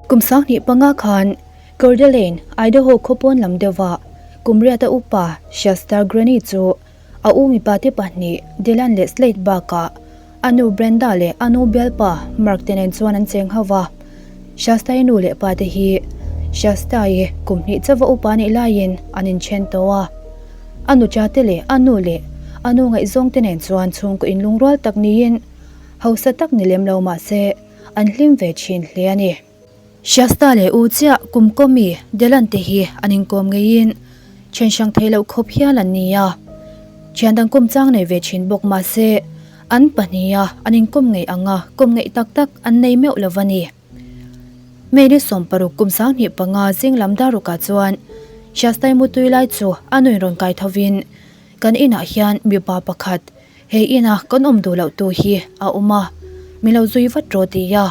Kum 25 khan Coeur d'Alene, Idaho khawpawn lam deuhah kum riata upa Shasta Granny chu a u mipa te pahnih Dylan leh Slade bakah a nu Brenda leh a nu bialpa Mark te nen chuan an cheng ho va. Shasta-i nu leh pa te hi Shasta-i kum hnih chauha upa nih laiin an inthen tawh a. A nucha te leh a nu leh a nu ngaihzawng te nen chuan chhungkaw inlungrual tak niin hausa tak ni lem lo mah se an hlim ve thin hle a ni. Shasta leh u chiah kum kawmi Dylan te hi an inkawm ngeiin then hrang thei loh khawp hial an ni a. Thian dang kawm chang nei ve thin bawk mah se an pahniha an inkawm ngei anga kawm ngeih tak tak an nei meuh lo va ni. May ni 60 kum 25 zing lam darukah chuan Shasta-i mutui lai chu a nuin rawn kai thovin kan inah hian mipa pakhat He ina kan awm duh loh tu hi a awm a, min lo zui vat rawh ti a.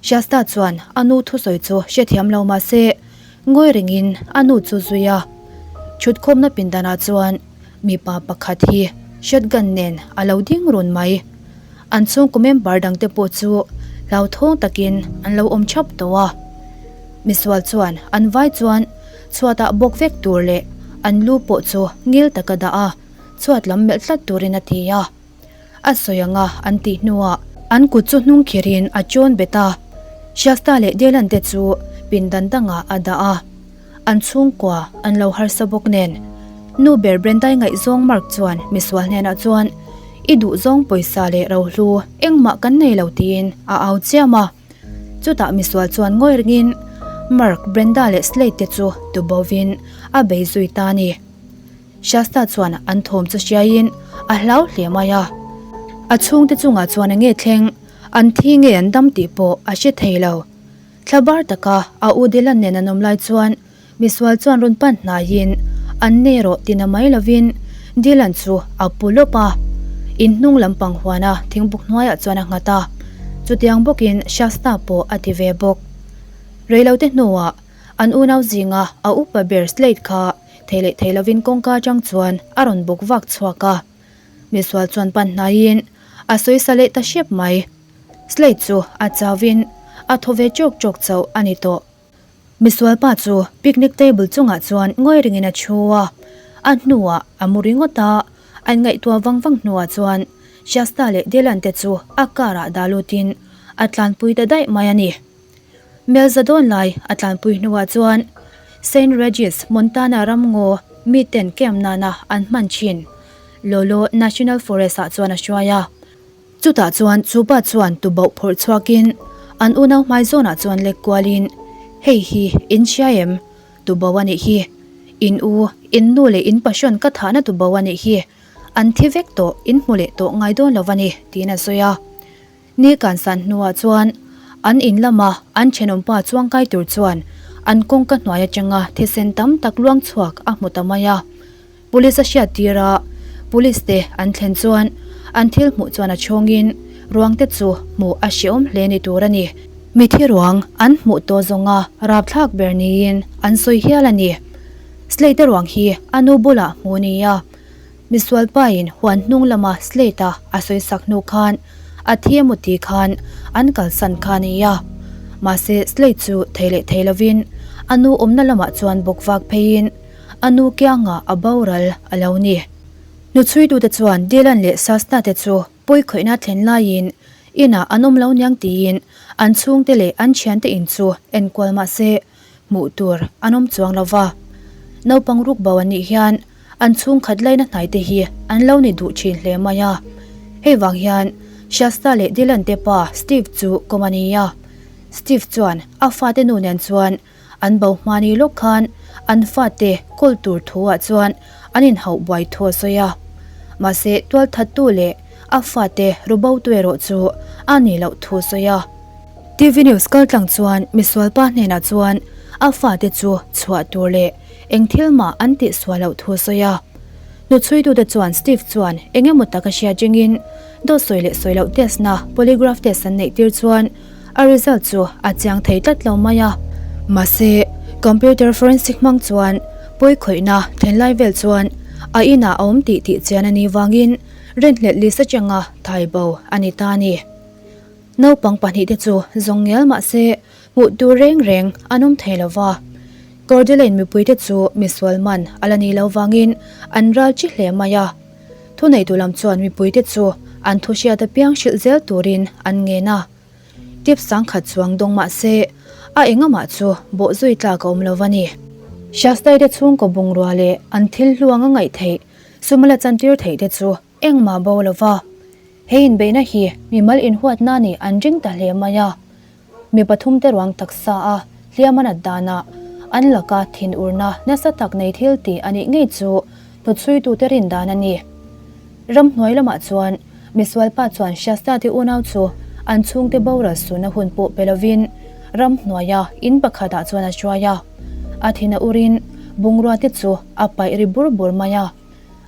Shasta chuan a nu thusawi chu hrethiam lo mah se ngawi rengin a nu chu zui a. Thutkhawmna pindanah chuan mipa pakhat hi shotgun nen a lo ding run mai. An chhungkaw member dangte pawh chu hlauthawng takin an lo awm thap tawh a. Misual chuan an vai chuan chhuatah bawk vek tur leh an lu pawh chu ngil taka dah a. Chhuat lam melh tlat turin a ti a. A sawi anga an tih hnuah an kut chu hnung khirin a chawn bet a. Shasta leh Dylan te chu pindan dangah a dah a. An chhungkua an lo harsa bawk nen. Nu ber Brendai ngaihzawng Mark chuan misual hnenah chuan I duhzawng pawisa leh rohlu engmah kan nei lo tiin a au chiam a. Chutah misual chuan ngawi ringin Mark, Brenda leh Slade te chu tubovin a bei zui ta a ni. Shasta chuan an thawm chu hriaiin a hlau hle mai a. A chhungte chungah chuan enge thleng, an thi nge an dam tih pawh a hre thei lo. Thla bar taka a u Dylan nen an awm lai chuan misual chuan rawn pan hnaiin an nei rawh tina mai lovin Dylan chu a pu lawp a. In hnung lampang huana thingbuk hnuaiah chuan a nghat a. Chutiang bawkin Shasta pawh a ti ve bawk. Reilote hnuah an unau zinga a upa ber Slade kha Thei leh thei lovin kawngka atang chuan a rawn bawk vak chhuak a. Misual chuan pan hnaiin a sawi sa leh ta hrep mai. Slade chu a chauvin a thaw ve chawk chawk chauh a ni tawh. Misual pa chu picnic table chungah chuan ngawi ringin a thu a. A hnuah a mu ringawt a, an ngaihtuah vang vang hnuah chuan Shasta leh Dylan te chu a car ah dah lutin a tlanpui ta daih mai a ni. Melza dawn lai a tlanpui hnuah chuan Saint Regis, Montana ramngaw miten camp nana an hman thin Lolo National Forest ah chuan a hruai a. Chutah chuan chupa chuan tubauh phawrh chhuakin an unau hmai zawnah chuan lek kualin, Hei hi in hria em? Tubauh a nih hi. In u, in nu leh in pahrawn ka thahna tubauh a nih hi. An thi vek tawh, in hmu leh tawh ngai dawn lo a ni, tiin a sawi a. Ni kan san hnuah chuan an in lama an thenawmpa chuangkai tur chuan an kawngka hnuai atanga thisen tam tak luang chhuak a hmu ta mai a. Police a hriat tir a, police te an thlen chuan an thil hmuh chuan a chhawngin ruang te chu hmuh a hrehawm hle ni tur a ni. Mithi ruang an hmuh tawh zawnga rapthlak ber niin an sawi hial a ni. Slate ruang hi a nu bulah hmuh a ni a. Misual pain huan hnung lama slate-a a sawi sak hnu khan a thi emaw tih khan an kalsan kha a ni a. Mahse slate chu thei leh thei lovin a nu awmna lamah chuan bawk vak pheiin a nu kiangah a boral a lo ni. Hnuchhuitute chuan Dylan leh Sasna te chu pawi khawihna thlen laiin inah an awm lo niang tiin an chhungte leh an thiante in chu enkual mahse hmuh tur an awm chuang lo va. Naupang ruk bo an nih hian an chhungkhat laina hnai te hi an lo ni duh thin hle mai a. Hei vang hian Shasta leh Dylan te pa Steve chu kawm a ni a. Steve chuan a fate nu nen chuan an bo hmani lawk khan an fate kawl tur thu ah chuan an inhauh buai thu a sawi a. Mahse tualthattu leh a fate rubotu erawh chu a nih loh thu a sawi a. TV News kaltlang chuan misual pa hnenah chuan a fate chu chhuah tur leh eng thil mah an tih sual loh thu a sawi a. Hnuchhuitute chuan Steve chuan eng emaw tak a hriat ringin dawt sawi leh sawi loh test na polygraph test an neih tir chuan a result chu a chiang thei tlat lo mai a. Mahse, computer forensic hmang chuan pawi khawihna thenlai vel chuan a inah a awm tih tih chian a nih vangin rinhlelh list atanga thai bo a ni ta a ni. Naupang pahnihte chu zawng ngial mah se Hmuh tur reng reng an awm thei lo va. Coeur d'Alene mipuite chu misual man a la nih loh vangin an ral chi hle mai a. Thuneitu lam chuan mipuite chu an thu hriat apiang hrilh zel turin an ngen a. Tip sangkhat chuang dawng mah se, a engamah chu bawhzui tlak a awm lo va ni. Shastai te chhungkaw bungrua leh an thil hluang a ngaih theih, sum a la chantir theih te chu engmah bo lo va. He inbeihna hi mimal inhuatna nih an ring ta hle mai a. Mi pathumte ruang taksa a hliam a nat danah an laka thinurna nasa tak nei thil tih a nih ngei chu hnuchhuitute rin dan a ni. Ramhnuai lamah chuan misualpa chuan Shasta te unau chu an chhungte boral sunna hun pawh pe lovin ramhnuaia in pakhatah chuan a hruai a. A thin a urin bungrua te chu a paih ri bur bur mai a.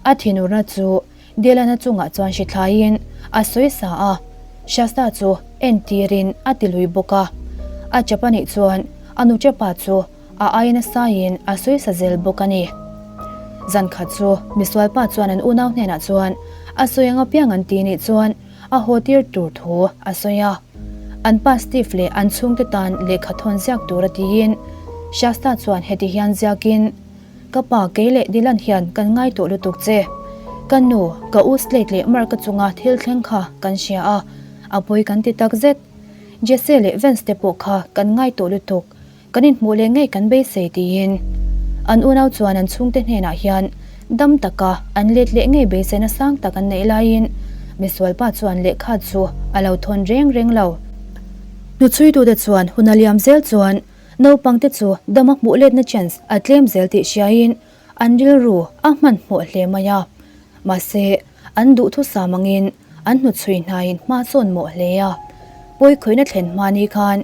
A thinurna chu Dylan-a chungah chuan hri thlaiin a sawi sa a, Shasta chu entirin a ti lui bawk a. A chap a nih chuan a nu chepa chu a aia nasaiin a sawi sa zel bawk a ni. Zan khat chu misualpa chuan an unau hnenah chuan a sawi ang apiang an ti nih chuan a haw tir tur thu a sawi a. An pa Steve leh an chhungte tan lehkha thawn ziak tur a tiin Shasta chuan heti hian ziakin, Ka pa, kei leh Dylan hian kan ngai tawh lutuk che. Ka nu, ka u Slade leh Mark-a chunga thil thleng kha kan hria a, a pawi kan ti tak zet. Jesse leh Vance te pawh kha kan ngai tawh lutuk, kan inhmuh leh ngei kan beisei tiin. An unau chuan an chhungte hnenah hian dam taka an let leh ngei beiseina sang tak an neih laiin misualpa chuan lehkha chu a lo thawn reng reng lo. Hnuchhuitute chuan hun a liam zel chuan Naupangte chu dama hmuh letna chance a tlem zel tih hriain an rilru a hmanhmawh hle mai a. Mahse, an duhthusam angin an hnuchhui hnaiin hma sawn mawh hle a. Pawikhawihna thlen hma ni khan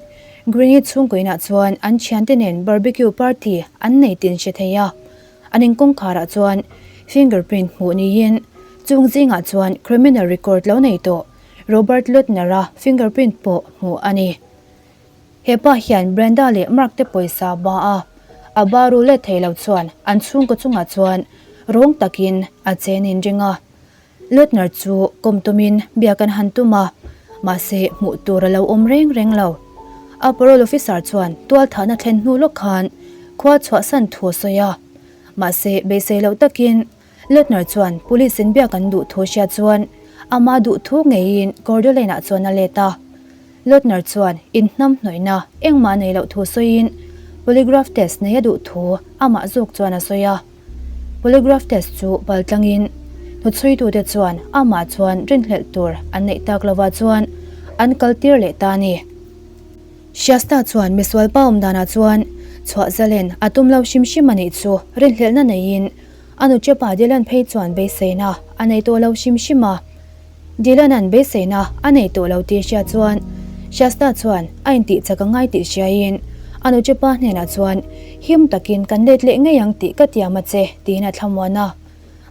Greenie chhungkawiinah chuan an thiante nen barbecue party an nei tin hre thei a. An inkawngkharah chuan fingerprint hmuh niin chung zingah chuan criminal record lo nei tawh Robert Lutner-a fingerprint pawh hmuh a ni. He pa hian Brenda leh Mark te pawisa ba a, a ba ru let thei lo chuan an chhungkaw chungah chuan rawng takin a chen inring a. Lutner chu kawm tumin biak an han tum a, mahse hmuh tur a lo awm reng reng lo. A parole officer chuan tualthahna thlen hnu lawk khan khua chhuahsan thu a sawi a, mahse beisei loh takin Lutner chuan police in biak an duh thu hriat chuan ama duh thu ngeiin Coeur d'Alene ah chuan a let a. Lutner chuan inhnam hnawihna engmah nei loh thu sawiin polygraph test nei a duh thu amah zawk chuan a sawi a. Polygraph test chu paltlangin hnuchhuitute chuan amah chuan rinhlelh tur an neih tak lovah chuan an kaltir leh ta a ni. Shasta chuan misual pa awm danah chuan chhuah zalen a tum lo hrim hrim a nih chu rinhlelhna neiin A nu chepa Dylan phei chuan beiseina a nei tawh lo hrim hrim a. Dylan-a'n beiseina a nei tawh lo tih hria chuan Shasta chuan a intih chak a ngai tih hriaiin a nu chepa hnenah chuan him takin kan let leh ngei ang tih ka tiam a che tiin a thlamuan a.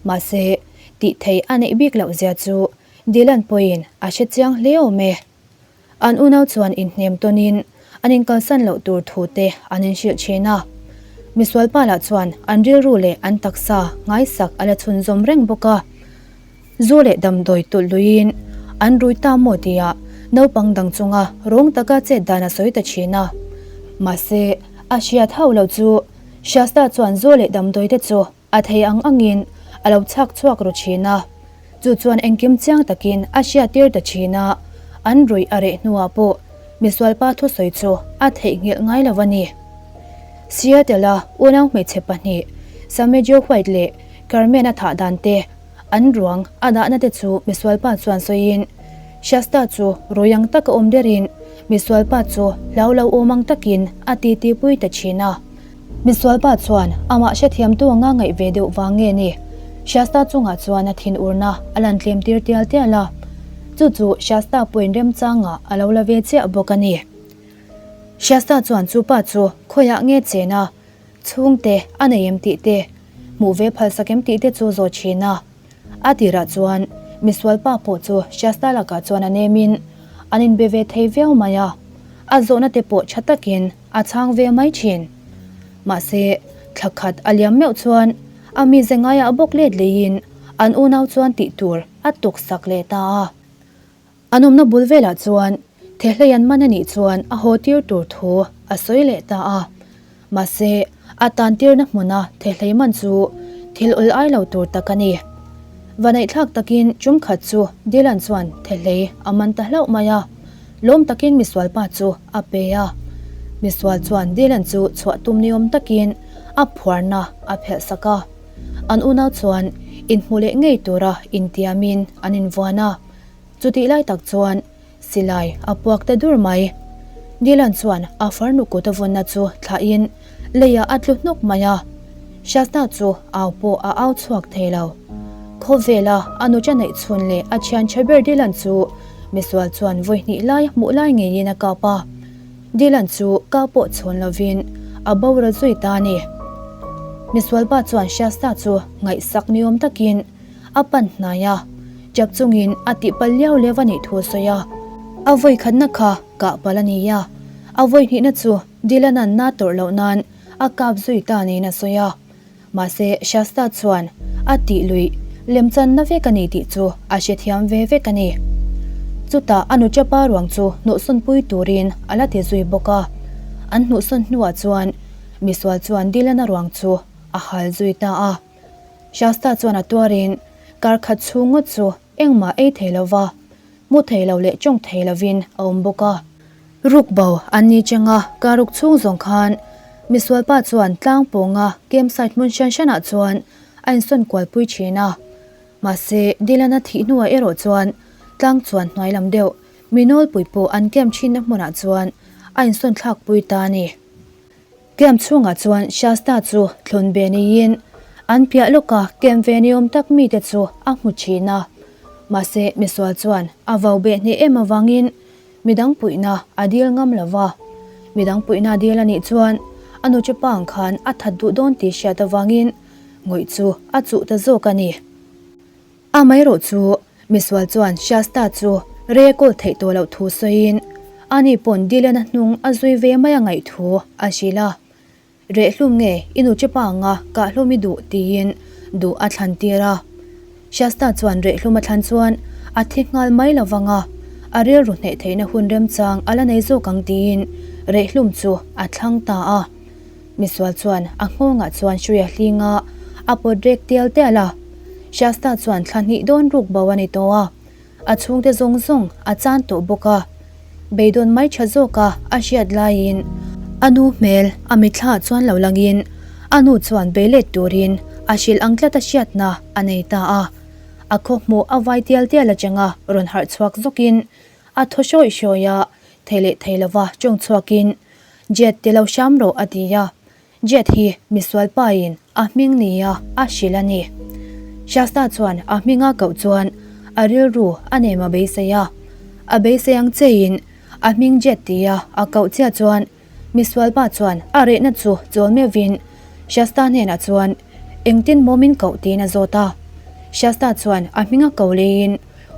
Mahse, tih theih a neih bik loh zia chu Dylan pawhin a hre chiang hle awm e. An unau chuan inhnem tawnin an inkalsan loh tur thu te an inhrilh thin a. Misualpa lah chuan an rilru leh an taksa ngaisak a la chhunzawm reng bawk a. Zu leh damdawi tulh luiin an rui ta maw tia naupang dang chunga rawng taka chet dan a sawi ta thin a. Mahse, a hriat hauh loh chu Shasta chuan zu leh damdawi te chu A thei ang angin a lo chhak chhuak ru thin a, chu chuan engkim chiang takin a hriattir ta thin a, an ruih a reh hnuah pawh misualpa thusawi chu a theihnghilh ngai lo a ni. Seattle-a unau hmeichhe pahnih Samejo White leh Carmen-a thah dan te, an ruang a dahna te chu misualpa chuan sawiin, Shasta chu rui ang taka awm derin misualpa chu hlau lo awm ang takin a titipui ta thin a. Misualpa chuan amah hrethiamtu anga ngaih ve deuh vang nge ni? Shasta chungah chuan a thinurna a lan tlem tir tial tial a, chu chu Shasta pawhin remchangah a lo la ve chiah bawk a ni. Shasta chuan chu pa chu khawiah nge chen a, chhungte a nei em tih te, hmuh ve phalsak em tih te chu zawt thin a. A tirah chuan misualpa pawh chu Shasta lakah chuan a nemin an inbe ve thei viau mai a, a zawhna te pawh tha takin A chhang ve mai thin. Mahse, thla khat a liam meuh chuan a mize ngaiah bawk let leiin an unau chuan tih tur a tuk sak leh ta a. An awmna bul velah chuan Thehlei an man a nih chuan a haw tir tur thu a sawi leh ta a. Mahse, a tan tirna hmuna thehlei man chu thil awl ai lo tur tak a ni. Vanaihthlak takin tum khat chu Dylan chuan thehlei a man ta hlauh mai a, lawm takin misualpa chu a pe a. Misual chuan Dylan chu chhuah tum niawm takin a phuarna a phelh sak a. An unau chuan inhmu leh ngei tura intiamin an invuan a. Chutih lai tak chuan Silai a puak ta dur mai. Dylan chuan a farnu kut a vawnna chu thlahin leiah a tlu hnawk mai a. Shasta chu au pawh a au chhuak thei lo. Khawvela a nucha neih chhun leh a thian tha ber Dylan chu misual chuan vawi hnih lai hmuh lai ngeiin a kap a. Dylan chu ka pawh chhawn lovin a boral zui ta a ni. Misualpa chuan Shasta chu ngaihsak niawm takin A pan hnai a, chap chungin a tih palh liau liau a nih thu a sawi a. A vawi khatna kha kah palh a ni a, a vawi hnihna chu Dylan-a'n na tawrh loh nan a kap zui ta niin a sawi a. Mahse, Shasta chuan a tih luih lemchanna vek a ni tih chu a hrethiam ve vek a ni. Chutah a nuchapa ruang chu hnuhsawnpui turin a la ti zui bawk a. An hnuhsawn hnuah chuan misual chuan Dylan-a ruang chu a hal zui ta a. Shasta chuan a tuarin kar khat chhung ngawt chu engmah ei thei lo va, mu thei lo leh tawng thei lovin a awm bawk a. Ruk bo an ni cheng a, kar ruk chhung zawng khan misualpa chuan tlang pawnga campsite hmun hran hranah chuan a insawn kualpui thin a. Mahse, Dylan-a thih hnuah erawh chuan tlang chuan hnuai lam deuh mi nawlpui pawh an camp thinna hmunah chuan a insawn thlakpui ta a ni. Camp chhungah chuan Shasta chu thlun ve niin an piah lawka camp ve ni awm tak mite chu a hmu thin a. Mahse, misual chuan a vau beh hneh em avangin midang puihna a dil ngam lo va. Midang puihna a dil a nih chuan a nuche pa ang khan a that duh dawn tih hriat avangin ngawih chu a chuh ta zawk a ni. Amaherawh chu, misual chuan Shasta chu rei a kawl theih tawh loh thu sawiin ani pawn Dylan-a hnung a zui ve mai a ngaih thu a hrilh a. Rehhlum nge i nu chepa anga kahhlum i duh tiin duh a thlan tir a. Shasta chuan rehhlum a thlan chuan a thi nghal mai lo vang a, a rilru hneh theihna hun remchang a la nei zawk ang tiin rehhlum chu a thlang ta a. Misual chuan a nghawngah chuan hrui a hling a, a pawt rek tial tial a. Shasta chuan thla hnih dawn ruk bo a ni tawh a, a chhungte zawng zawng a chan tawh bawk a. Beidawn mai tha zawka a hriat laiin a nu hmel a mitthla chuan lo langin a nu chuan beilet turin a hrilh ang tlat a hriatna a nei ta a. A khaw hmuh a vai tial tial atanga rawn harh chhuak zawkin a thaw hrawih hrawih a, thei leh thei lova tawng chhuakin Jet ti lo hram rawh a ti a, Jet hi misual pain a hming nia a hrilh a ni. Shasta chuan a hminga koh chuan a rilru a nem a beisei a, a beisei ang chein a hming Jet tia a koh chiah chuan misual pa chuan a rehna chu chawl meuhin Shasta hnenah chuan engtin maw min koh tiin a zawt a. Shasta chuan a hminga ko leiin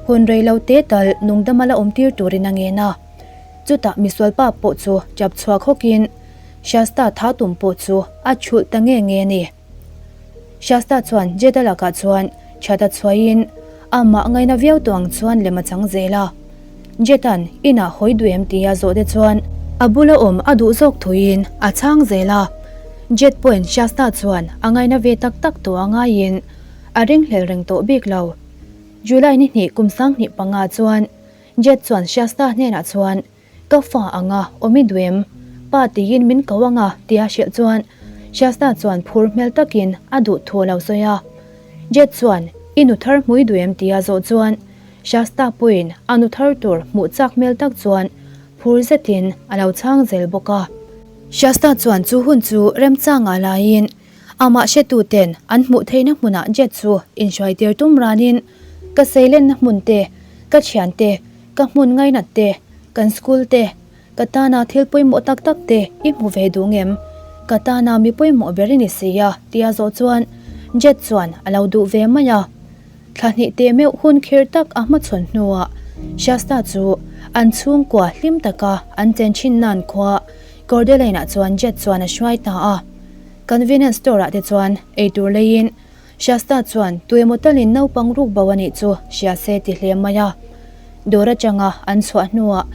hun rei lo te tal nungdama la awmtir turin a ngen a. Chutah misualpa pawh chu chap chhuak hawkin Shasta tha tum pawh chu a chhulh ta nge nge a ni. Shasta chuan Jeda lakah chuan that a chhuahin amah ngaina viau tawh ang chuan lem a chang zel a. Jeda'n inah hawi duh em tia zawh te chuan a bula awm a duh zawk thuin a chhang zel a. Jed pawhin Shasta chuan a ngaina ve tak tak tawh a ngaiin a ringhlel reng tawh bik lo. July ni hnih kum 2005 chuan Jet chuan Shasta hnenah chuan, Ka fa anga awm i duem, pa tiin min ko anga tia hrilh chuan Shasta chuan phur hmel takin a duh thu a lo sawi a. Jet chuan, I nu thar hmui duem tia zawh chuan Shasta pawhin a nu thar tur hmuh chak hmel tak chuan phur zetin a lo chhang zel bawk a. Shasta chuan chu hun chu remchangah laiin Amah hretuten an hmuh theihna hmunah jet chu inhruaitir tum ranin, Ka seilenna hmun te, ka thian te, ka hmun ngainat te, kan school te, ka tana thil pawimawh tak tak te i hmu ve duh ngem? Ka tana mi pawimawh ber i ni si a, tia zawh chuan jet chuan a lo duh ve mai a. Thla hnih teh meuh hun khir tak a hmachhawn hnuah Shasta chu an chhungkua hlim taka an chen thin nan khua Coeur d'Alene-ah chuan jet chuan a hruai ta a. Convenience store ah te chuan eitur leiin Shasta chuan tuemaw talin naupang ruk bo a nih chu hria se ti hle mai a. Dawr atanga an chhuah hnuah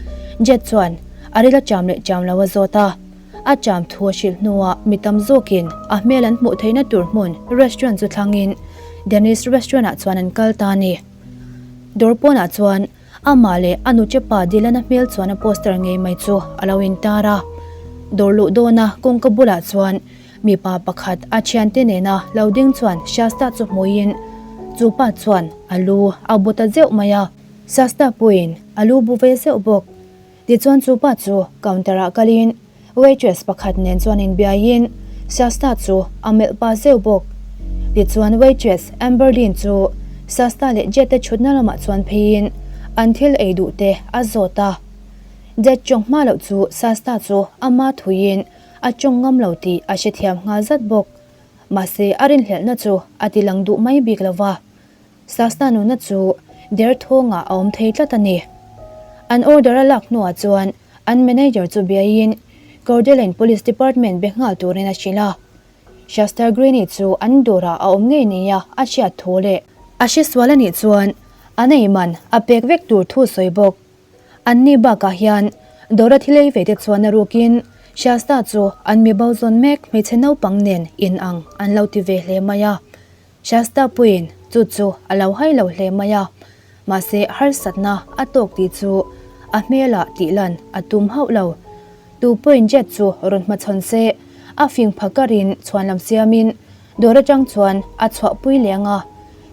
Jet chuan a ril a cham leh cham lo a zawt a. A cham thu a hrilh hnuah mi tam zawkin a hmel an hmuh theihna tur hmun restaurant chu thlangin Dennis restaurant ah chuan an kal ta a ni. Dawr pawnah chuan amah leh a nuchepa Dylan-a hmel chuan a poster ngei mai chu a lo intar a. Dawr luh dawna kawngka bulah chuan mipa pakhat a thiante nena lo ding chuan Shasta chu hmuiin chu pa chuan a lu a bu ta zeuh mai a. Shasta pawhin a lu bu ve zeuh bawk. Tichuan chu pa chu counter ah kalin waitress pakhat nen chuan inbiaiin Shasta chu a melh pa zeuh bawk. Tichuan waitress Amber Lynn chu Shasta leh Jet te thutna lamah chuan pheiin an thil ei duh te a zawt a. Jet tawng hma loh chu Shasta chu ama thuiin a tawng ngam lo tih a hrethiam nghal zat bawk. Mahse a rinhlelhna chu a ti lang duh mai bik lova. Sasna nuna chu derthawngah a awm thei tlat a ni. An order a lak hnuah chuan an manager chu biaiin Coeur d'Alene Police Department be nghal turin a hrilh a. Shasta Greene chu an dawrah a awm ngei nia a hriat thu leh a hresual a nih chuan an ei man a pek vek tur thu sawi bawk. An ni bakah hian dawra thil ei ve te chuan a rukin Shasta chu an mi bo zawn mek hmeichhe naupang nen in ang an lo ti ve hle mai a. Shasta puiin chu chu a lo hai lo hle mai a, mahse harsatna a tawk tih chu a hmelah tih lan a tum hauh lo. Tu pawhin jet chu rawn hmachhawn se, a fing pha karin chhuanlam siamin dawr atang chuan a chhuahpui leng a,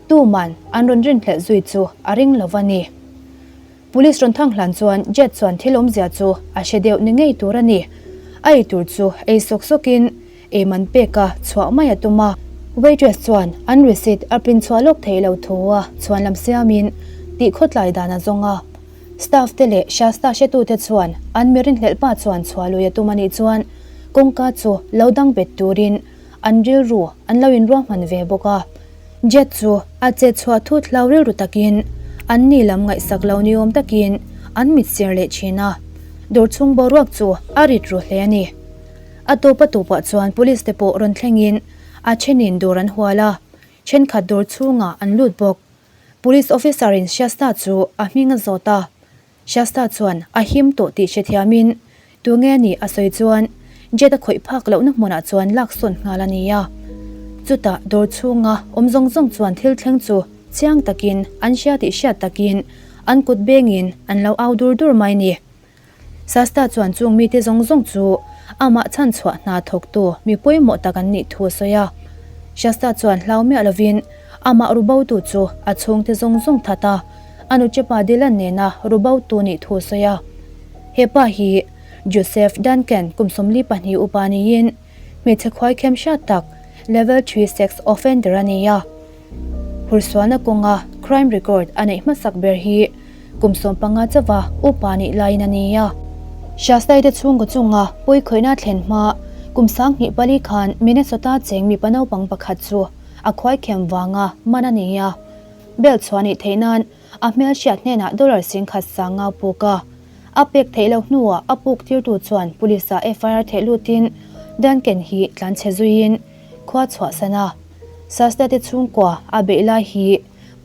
tuman an rawn rinhlelh zui chu a ring lo va ni. Police rawn thang hlan chuan Jet chuan thil awmzia chu a hre deuh ni ngei tur a ni. A ei tur chu ei sawk sawkin ei man pek a chhuah mai a tum a. Waitress chuan an receipt a print chhuah lawk theih loh thu a chhuan lam siamin tih khawtlai dan a zawng a. Staff te leh Shasta hretute chuan an mi rinhlelh pa chuan chhuah lui a tum a nih chuan kawngka chu lo dang bet turin an rilru an lo inruahman ve bawk a. Jet chu a chet chhuah thut hlau rilru takin an ni lam ngaihsak lo ni awm takin an mit sir leh thin a, dawr chhung boruak chu a rit ru hle a ni. A tawp a tawpah chuan police te pawh rawn thlengin a thenin dawr an hual a, thenkhat dawr chhungah an lut bawk. Police officer in Shasta chu a hming a zawt a, Shasta chuan a him tawh tih hrethiamin tunge a nih a sawi chuan jet a khawih phak lohna hmunah chuan lak sawn nghal a ni a. Chutah dawr chhunga awm zawng zawng chuan thil thleng chu chiang takin an hria tih hriat takin an kut bengin an lo au dur dur mai ni. Shasta chuan chung mite zawng zawng chu amah chhanchhuah hna thawktu mi pawimawh tak an nih thu a sawi a. Shasta chuan hlau miah lovin amah rubotu chu a chhungte zawng zawng that a. A nuchepa Dylan nena rubotu nih thu a sawi a. He pa hi Joseph Duncan kum 42 upa niin hmeichhe khuaikhem hriat tak level 3 sex offender a ni a. Hursualna kawnga crime record a neih hmasak ber hi kum 15 chauha upa nih laiin a ni a. Shastai te chhungkaw chunga pawikhawihna thlen hma kum 24 khan Minnesota cheng mipa naupang pakhat chu a khuaikhem vanga man a ni a. Bell chhuah nih theih nan a hmelhriat hnenah dollar 10,000 sang a puk a. A pek theih loh hnuah a puk tirtu chuan police ah FIR theih lutin Duncan hi tlanchhe zuiin khua chhuahsan a. Sasta te chhungkua a beih lai hi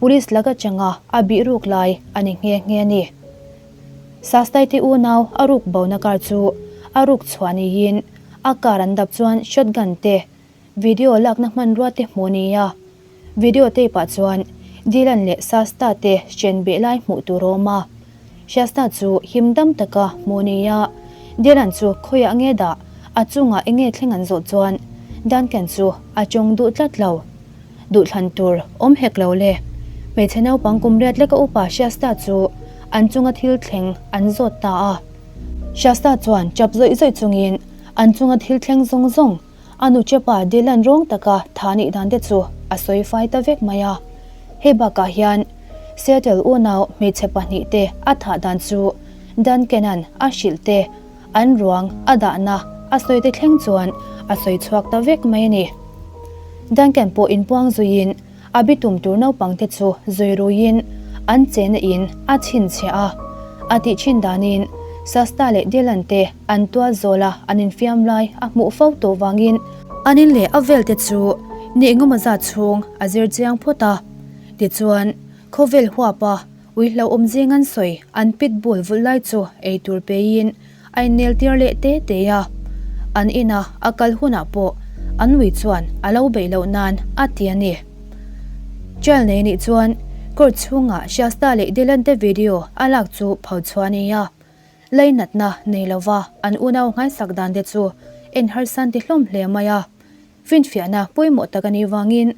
police lak atanga a bih ruk lai a ni nghe nghe a ni. Sastai te unau a ruk bona kar chu a ruk chhuah niin a kar an dap chuan shotgun te Video lakna hmanrua te hmuh a ni a, video tape ah chuan Dylan leh Shasta te hren beh lai hmuh tur a awm a. Shasta chu him dam taka hmuh a ni a, Dylan chu khawiah nge dah, a chungah eng nge thleng an zawh chuan Duncan chu a tawng duh tlat lo. Duhthlan tur awm hek lo le. Hmeichhe naupang kum riat leka upa Shasta chu an chunga thil thleng an zawt ta a. Shasta chuan chap zawih zawih chungin an chunga thil thleng zawng zawng A nu chepa Dylan rawng taka tha nih dan te chu a sawi fai ta vek mai a. Hei bakah hian Seattle unau hmeichhe pahnihte a thah dan chu Duncan-a'n a hrilh te, an ruang a dahna a sawi te thleng chuan a sawi chhuak ta vek mai a ni. Duncan pawh inpuang zuiin A bitum tur naupangte chu zui ruiin an chena in a chhinchhiah a. A tih thin danin Sasta leh Dylan te an tual zawla an infiam lai a hmuh fo tawh vangin an in leh a velte chu ni engemaw zat chhung a zir chiang phawt a. Tichuan, khawvel huapa. Ui hlauhawm zing an sawi an pit bull vulh lai chu ei tur peiin a innel tir leh te te a. An ina a kal hunah pawh an ui chuan a lo beih loh nan a ti a ni. Child nei nih chuan court chhungah Shasta leh Dylan te video a lak chu pho chhuah a ni a. Leinatna nei lova an unau nghaisak dan te chu en harsan ti hlawm hle mai a. Finfiahna pawimawh tak a nih vangin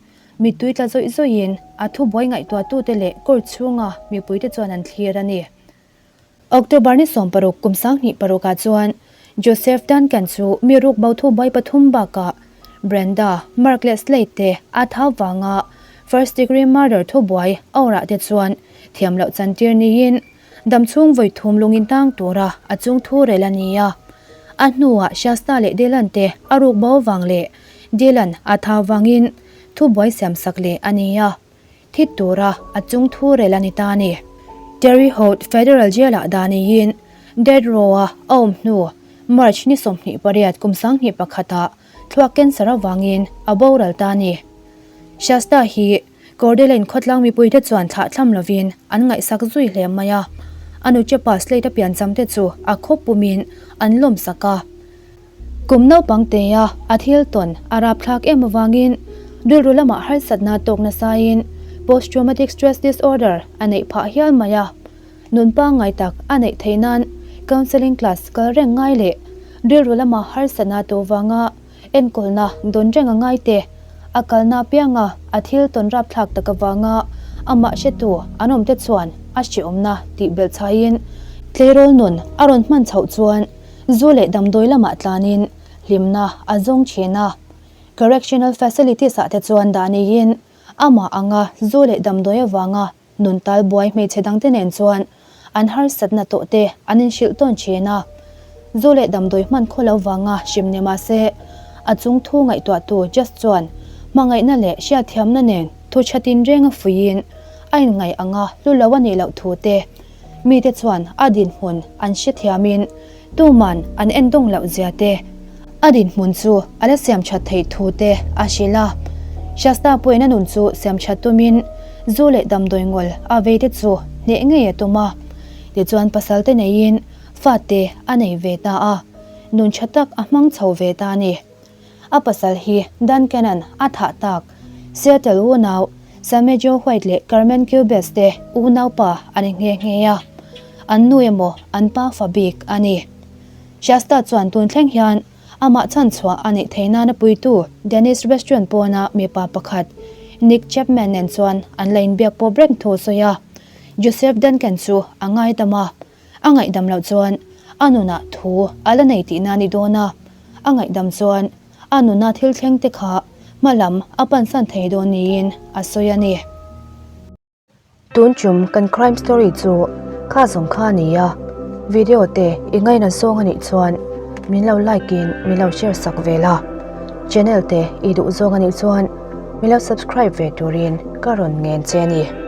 mittui tla zawih zawihin a thubuai ngaihtuahtute leh court chhunga mipuite chuan an thlir a ni. October ni 16 kum 20 parukah chuan Joseph Duncan chu mi ruk bo thubuai pathum bakah Brenda, Mark leh Slade te a thau vanga first degree murder thubuai a awrah te chuan thiam loh chantir niin dam chhung vawi thum lungin tang tura a chung thu rel a ni a. A hnuah Shasta leh Dylan te a ruk bo vang leh Dylan a thau vangin thubuai siamsak leh a ni a. Thi tura a chung thu rel a ni ta a ni. Terry Holt Federal Jail-ah dah niin Death Row-a a awm hnu March ni 28 kum 21 ah thluak cancer avangin a boral ta a ni. Shasta hi Coeur d'Alene khawtlang mipuite chuan thlahthlam lovin an ngaihsak zui hle mai a, a nu chepa Slade-a piancham te chu a khawp pumin an lawmsak a. Kum naupang tea a thil tawn a rapthlak em avangin rilru lamah harsatna tawk nasain Post Traumatic Stress Disorder a neih phah hial mai a. Nun pangngai tak a neih theih nan counselling class kal reng ngai leh rilru lama harsatna tawh vanga enkawlna dawn reng a ngai te, a kalna apianga a thil tawn rapthlak tak avanga amah hretu an awm te chuan a hreawmna tih belhchhaiin tleirawl nun a rawn hman chhoh chuan Zu leh damdawi lamah tlanin hlimna a zawng thin a. Correctional facilities ah te chuan dah niin amah anga zu leh damdawi avanga nun tal buai hmeichhe dangte nen chuan an harsatna tawh te an inhrilh tawn thin a. Zu leh damdawi hman khaw lo vanga hrim ni mah se a chung thu ngaihtuahtu Just chuan hmangaihna leh hriatthiamna nen thu tha tinreng a fuiin a inngaih anga hlu lo a nih loh thu te Mite chuan a dinhmun an hrethiamin tuman an endawng loh zia te, a dinhmun chu a la siam that theih thu te a hrilh a. Shasta pawhin a nun chu siam that tumin zu leh damdawi ngawl a vei te chu hneh ngei a tum a. Tichuan pasal te neiin fa te a nei ve ta a, nun tha tak a hmang chho ve ta a ni. A pasal hi Duncan-a'n a thah tak Seattle unau Samejo White leh Carmen Cubes te unaupa a ni nghe nghe a, an nu emaw an pa fa bik a ni. Shasta chuan tun thleng hian amah chhanchhuah a nih theih nana puitu Dennis Restaurant pawna mipa pakhat Nick Chapman nen chuan an la inbiak pawp reng thu a sawi a, Joseph Duncan chu a ngaidam a. A ngaihdam loh chuan a nunah thu a la nei tihna a ni dawn a, a ngaihdam chuan a nuna thil thleng te kha hma lam a pansan thei dawn niin a sawi a ni. Tun tum kan crime story chu kha zawng kha a ni a, video te i ngaina zawng a nih chuan min lo like in min lo share sak ve la, channel te i duh zawng a nih chuan min lo subscribe ve turin ka rawn ngen che a ni.